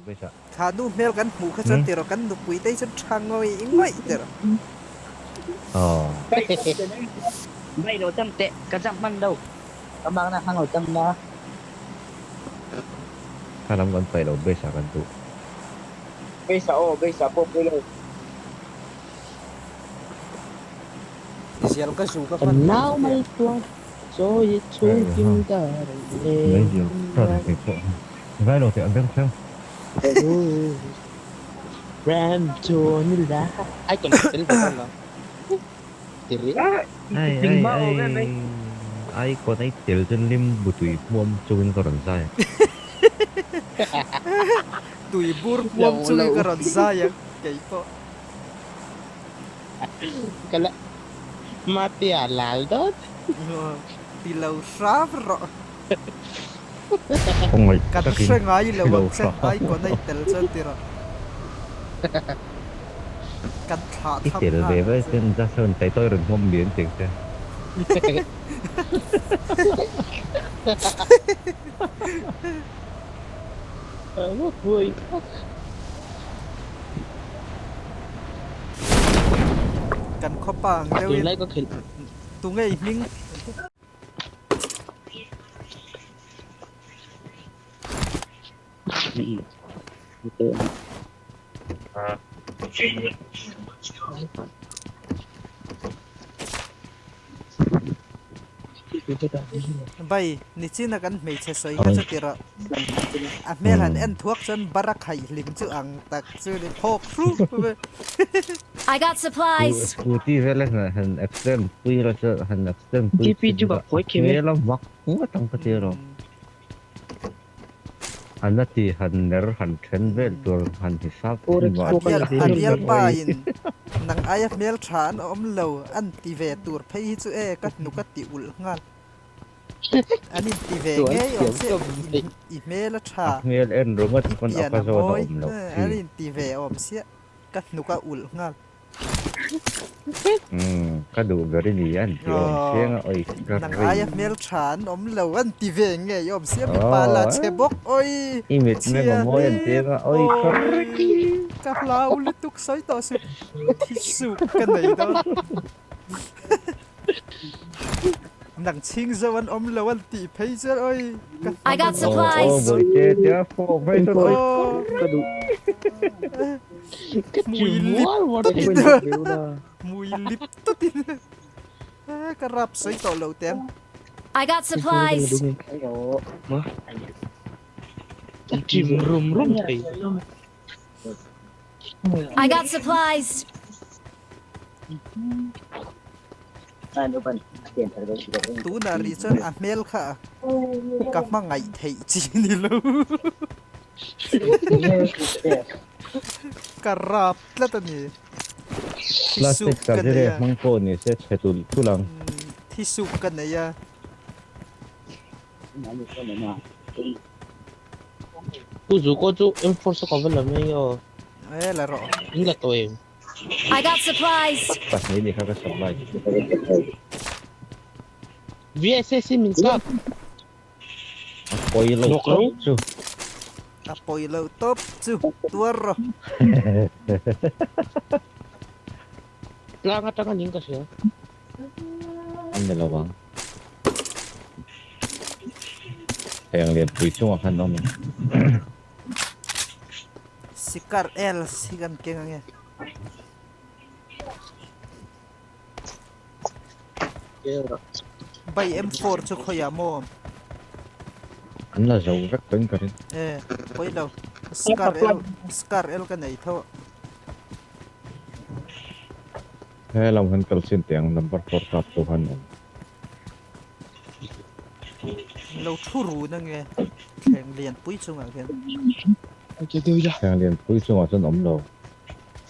base ah. Kha nu hmel kan hmuh kha chuan tiraw kan nupui te hi chuan tha ngawih ngawih tiraw. Aw. Bai lo cham teh ka jump hman lo ka makna hmang lo cham la. Kha lam kan paih lo base ah kan duh. Base ah aw base ah pawh pawi lo. Zial ka zu ka Kan hman nau lo mai chuan chawi chhung kim ka rawn leng Meizial ka ri kei pawh vai lo teh a beng thleng. Ram chu ni la. Icon tel ve dawn lo. Tiri. Ai ai ai icon ai tel chuan lim bu tui hmuam chungin ka rawn zai ang. Tui bur hmuam chungin ka rawn zai ang kei pawh. Ka la Matea lal dawt. Ti lo hram rawh. Khawngaih Kan takin hre ngai lo ti lo ang che hram. Icon a i tel chuan ti rawh. Kan thlah I tham tel nghal ve ang vai che. chuan just rawn tai tawi rawn hmawm lian tih ang che. Kan khaw pa ang deuhin Tunlai ka khelh. tunge i hming? Bai, nichina kan hmeichhe sawi kha chu tirh a hmel han en thuak chuan bara khaih hlim chu ang tak chu ni phawk hrup mai. I got supplies. Scooty vel a han accident pui la chu han accident pui GP chu ka phawi khem e. Hmel a vak ngawt ang ka ti rawh. An a ti han ner han then vel tur han hisap thin mah A bial a bialpa in nang aia hmel tha an awm lo an ti ve tur phei hi chu e ka hnuk a ti ulh nghal. An in ti ve ngei awm chiah i hmel a tha A hmel en ringawt i pawn a pian ka a zawn a mawi awm loh an chi. in ti ve awm chiah ka hnuk a ulh nghal. Umm ka duh ber i ni an ti awm chiang a oi ka Nang rei. aia hmeltha an awm lo an ti ve ngei awm sia mipa la che bawk oi I mit meng a chhia mawi an ti hlir ang a oi ka oi rei. Ka hlau lutuk sawi tawh suh thi suk ka nei dawn. Nang chhing zo an awm lo an tih phei chuan oi ka I hnam got a Aw aw supplies. bawihte tia fawk phei chuan oi Aw ka duh. Ka Hmui chim lip mual mual tawtin thei. hmui lip tawtin ka rap sawi tawh lo teh ang. I got supplies. Chim rum rum thei. I got supplies. Tunah rih chuan a hmel kha ka hmangaih theih chi ni lo. Ka rap tlat a ni. Plastic Thisuk ka surgery nei a. hmang pawh ni se chhe tulh tulh ang. Thisuk ka nei a. Pu Zuko chu M4 chu ka va la mai aw. E la rawh. In la tawh em? I got supplies. Pahnih ni kha ka supply. VSS in min kap. A pawi lo tawp chu. A pawi lo tawp chu tuar rawh. Tlang atang aning ka hria. An ni lo ang. Heng lianpui chungah khan awm. Sikar els hi kan keng ange. Bai M4 chu khawiah maw? An la zo vek tawhin ka ring. E, pawi lo. Scar L, Scar L ka nei tho. He lam han kal chin teh ang number 4 kap chu han awm. Lo thu run ange thleng lian pui chungah khian. Thleng lian pui chungah chuan awm lo.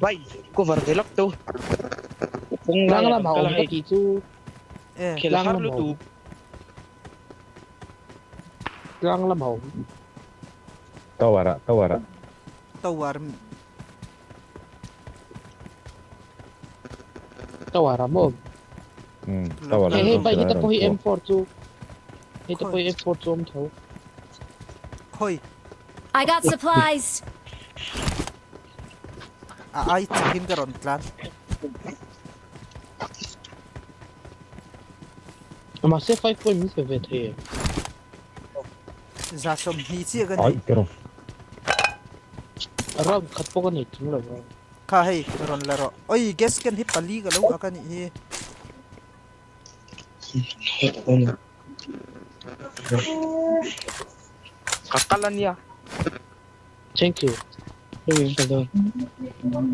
Bai cover ve lak teu. Kawng Tlang laiah lamah kan kal awm a ka hei. tih chu. E. Khel Tlang har lamah lutuk. awm. Tlang lamah awm. Tower ah tower ah. Tower. Tower ah maw? Umm tower Hei lam hei chu bai heta rawn pawh hi chhuak. M4 chu heta pawh hi M4 chu awm tho. Khawi. I got supplies. A ai chakin ka rawn tlan. Mahse 5 point min pe ve thei em? 120 chiah ka nei. Ai tiraw. Round khat pawh ka nei chung lo a. Kha hei rawn la rawh. Oi gas can hi pali ka lo ak a nih hi. Ka kal a nia. Thank you.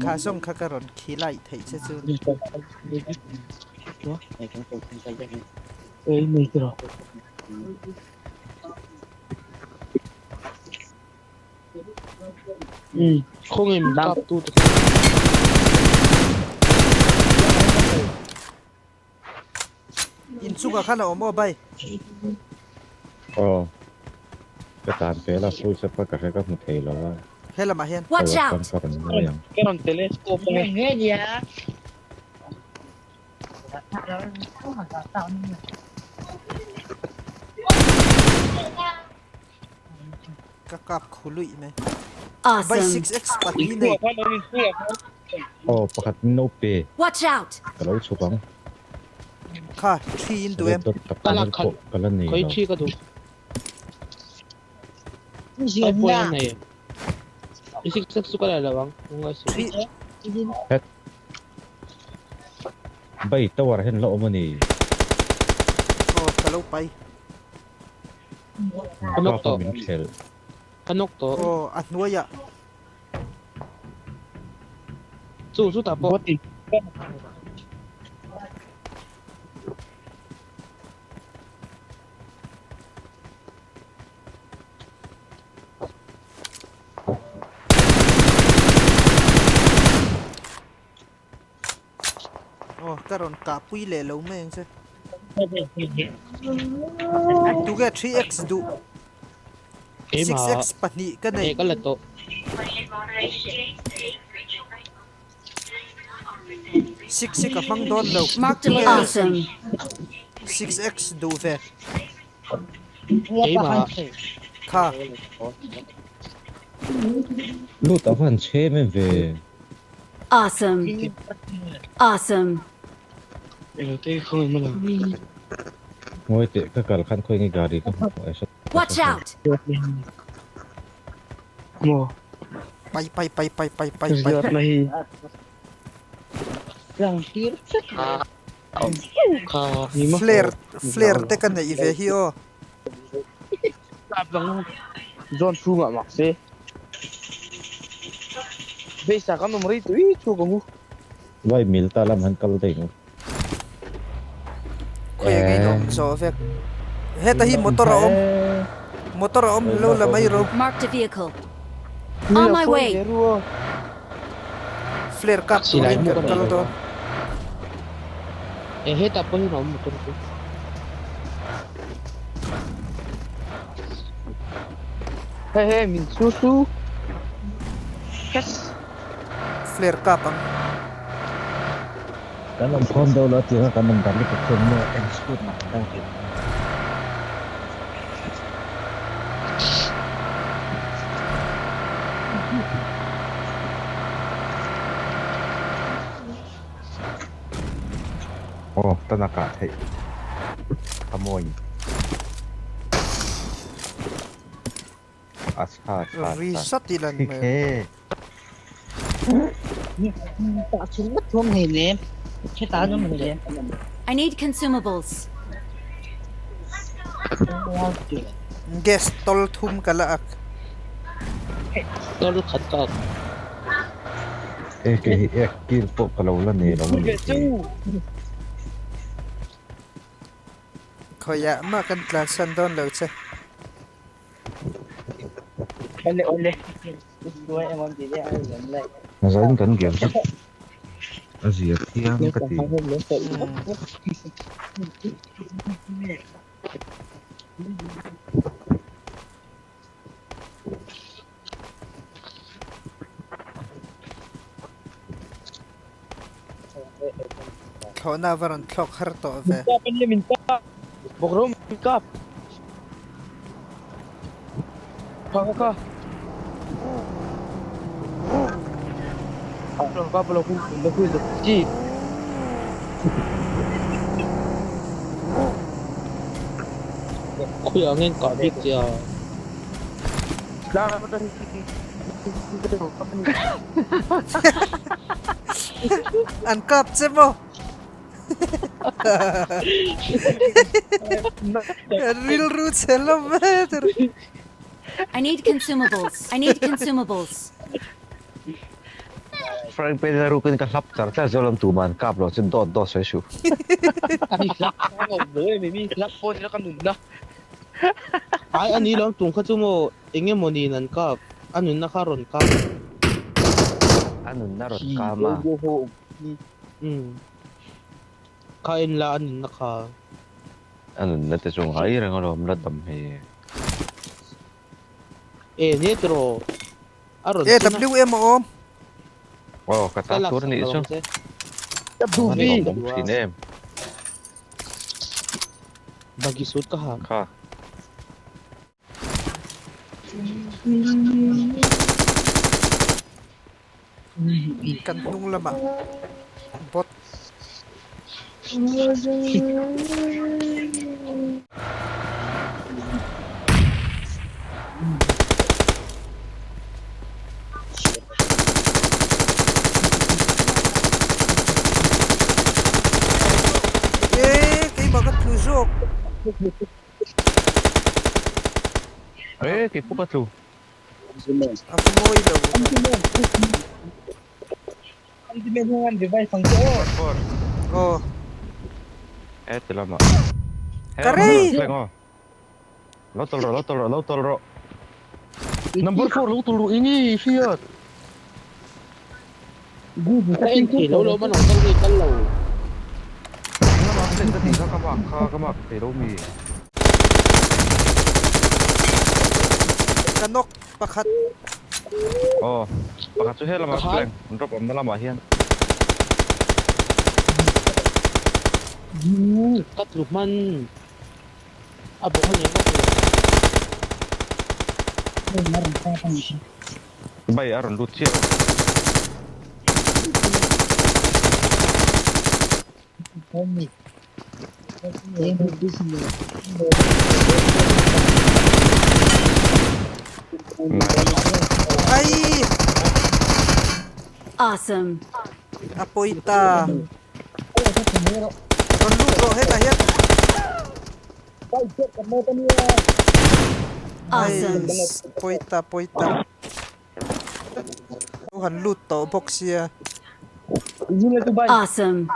Kha zawng kha ka rawn khi lai theih che chu. Khawngaih min kap tu te kha. Inchungah khan a awm aw bai. Aw. Ka tan fel a pawisa pa ka hre ka hmu thei lo a. He lamah hian. Watch out! Ka rawn ngawi ang. Ka rawn telescope ange. Ka kap khu luih mai. Bai Awesome. 6x pahnih nei. Aw pakhat min lo pe. Watch out! Ka lo chhuk ang. Kha thi in duh em? Ka la khat ka la nei Khawi lo. thi ka duh. Ai pawh a nei em? I six x chu ka la lo ang. Ngai suh. Thi Het. Bai tower hian la awm a ni. Aw ka lo pai. Ka nawk tawh. Min thlel. Ka nawk tawh. Aw a hnuaiah. Chu chu tah pawh. Aw ka rawn kah pui leh lo mai ang che. Tuge 3x duh. 6x pahnih ka nei. Ka la tawh. 6 hi ka hmang dawn lo. Marked a awesome. 6x duh ve. Keimah. Kha. Lut a van chhem em ve. Awesome. Awesome. Ngawi teh ka kal khan khawi nge gari ka hmu ai hre. Watch out! Pai pai pai pai pai pai pai. Flare flare te ka neih ve hi aw. Zone chhungah mak se. Base ah kan awm rei tui chhuak ang u. Vai mil ta lam han kal daih ang. Khawi eng in awm zawh vek. Heta hi motor a awm. Motor a awm lo la mai ro. Marked a vehicle. On my way. Flare kap turin kan kal dawn. E hetah pawh hian a awm motor chu. Hei hei min su su. Yes. Flare kap ang. Kan awm khawm deuh lo tia kan awm dan lutuk chuan maw eng scoot mah kan dang thei. Aw tan a kah theih a mawi. A chha chha Ri chha. sat ila ni mai. He. I need consumables. Gas tol thum ka la ak. Tol khat ka ak. E ke hi ek kil pawh ka lo la nei lo a nih hi. Khawiah mah kan tlansan dawn lo che. Ole ole. Zain kan game chu a zia thiam ka ti. Thlawhna va rawn thlawk har tawh ve. Kap ania min kap. Bawk ro min kap. Kha kha kha. Khawiah nge an kah bik che a? An kap che maw? Rilru chhe hlawm ve tur. I need consumables. I need consumables. Frank Pena rukin ka hlap char char zel awm tuman kap lo chu dawt dawt sawi suh. Ai ani lawm tum kha chu maw eng emaw niin an kap a nunna kha a rawn kap. A nunna rawn kam a. Umm kha en la a nunna kha. A nunna te chu ngai reng alawm la dam hei. E nia tiraw a rawn chin a. AWM a awm. Aw ka ta tur anih chu. A lawmawm thin em. Bagi suit ka ha. Kha. Kan hnung lamah bot. Eee keimah ka tlu zawk. Eee keipawh ka tlu. A va mawi lo. Aw. E ti lamah. Ka rei. Lo tawlh rawh, lo tawlh rawh, lo tawlh rawh. Number 4 lo tawlh rawh enge i hriat? Ka en thei lo lo man ang kal nge kal lo. Lama flag ka tih kha ka mark kha ka mark thei lo mi. Ka knock pakhat. Aw pakhat chu he lama flag drop awmna lamah hian. Ka tlu hman. A bawk a ni ngawt lo. Bai a rawn lut chiah. Ai! Awesome. A pawi ta. Rawn lut rawh hetah hian. Awesome. Pawi ta pawi ta. Lo han lut tawh bawk sia. Awesome.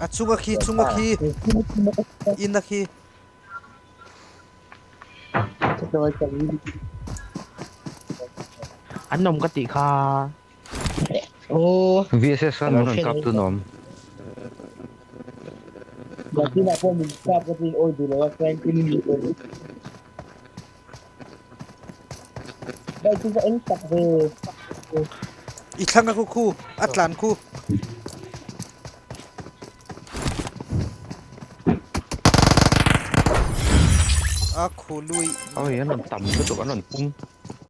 A chunga khi chunga khi in a khi. An awm ka tih kha. VSS khan an rawn kap tu nawm. I thlang a khu khu a tlan khu. A khu lui. Oi an rawn tam lutuk an rawn pung.